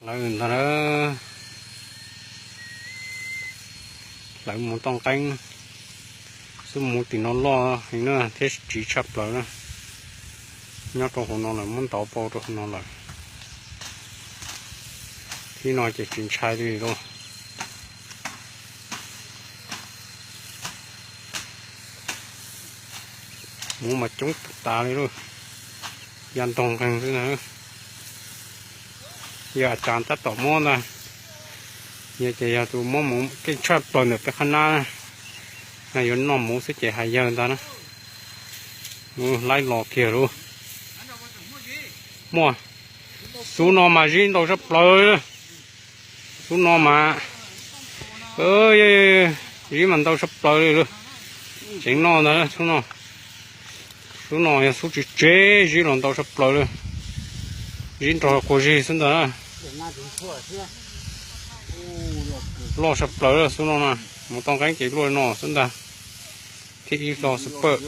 Lawv ntag na, lawv mus toj nqeeb, xub mus tim no loj heev na thiab tsiv tshaj plaws na. Nyob rau hauv no lawm, muab ntov pau rau hauv no lawm. Thib no ces tsis ntshai li lauj. Muv mas coob tas li lauj, ya ntog nqeeg xwb na. Yog a tsav tab tom muab ntag, yog ces yog tus muab muv keej tshaj plaws ntawm peb qhab nab na, yuav noj muv xwb ces hais yawg ntag na. Muv laib los kiag lauj. Muaj, xub no mas zib ntau tshaj plaws. Xub no mas, zib mas ntau tshaj plaws li lauj. Tseev noj ntag xub no. Xub no yog xub tsis tsev, zib los ntau tshaj plaws li. Zib nrog quas zig xwb ntag. Loj tshaj plaws xub no na. Mus toj nqeeb ces luaj no xwb ntag. Thiab ib lo super.